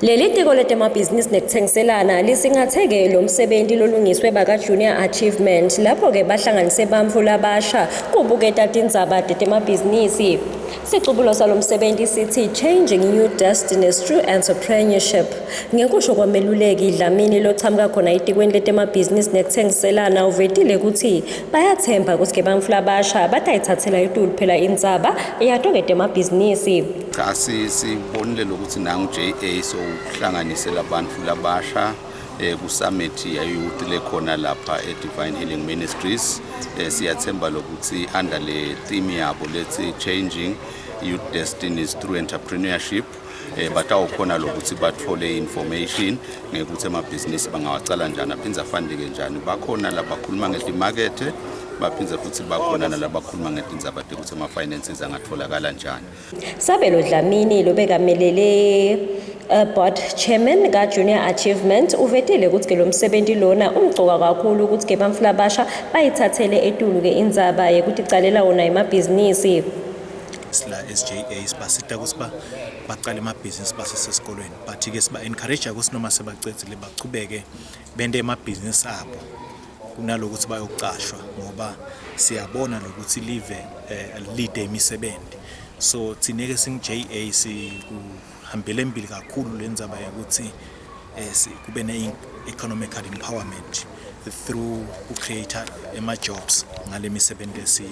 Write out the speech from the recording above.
Leli tiko letemabhizinisi nekuthengiselana lisingathe-ke lo msebenti lolungiswe baka-Junior Achievement lapho-ke bahlanganise bantfu labasha kubuketa tindzaba tetemabhizinisi. Sicubulo salo msebenti sithi Changing New Destinies Through Entrepreneurship. Ngekusho kwameluleki Dlamini lochamuka khona etikweni letemabhizinisi nekuthengiselana uvetile ukuthi bayathemba ukuthi-ke bantfu labasha batayitsatsela etulu phela indzaba yato-ke temabhizinisi. Cha, sibonile lokuthi nangu JA so uhlanganise labantu labasha ku summit ya youth lekhona lapha e Divine Healing Ministries. Siyathemba lokuthi under le theme yabo lethi Changing Youth Destinies Through Entrepreneurship, batawukhona lokuthi bathole information ngekuthi emabhizinisi bangawacala njani, aphindze afandeke njani. Bakhona labakhuluma ngetimakethe, baphindze futhi bakhona nalabakhuluma ngetindzaba tekuthi ama-finances angatholakala njani. Sabelo Dlamini lobekamelele board chairman ka-Junior Achievement uvetile ukuthi-ke lo msebenti lona umcoka kakhulu ukuthi-ke bantfu labasha bayithathele etulu-ke indzaba yekuticalela wona emabhizinisi. Sila SJA sibasita ukuthi baqale amabhizinisi basesesikolweni, but ke siba encourage ukuthi noma sebacedzile bachubeke bente emabhizinisi abo kunalokuthi bayokucashwa, ngoba siyabona lokuthi live lide imisebenzi. So thina-ke singu-JA sikuhambele embili kakhulu le ndzaba yokuthi kube ne-economical empowerment through ku-create ema-jobs ngale misebenzi.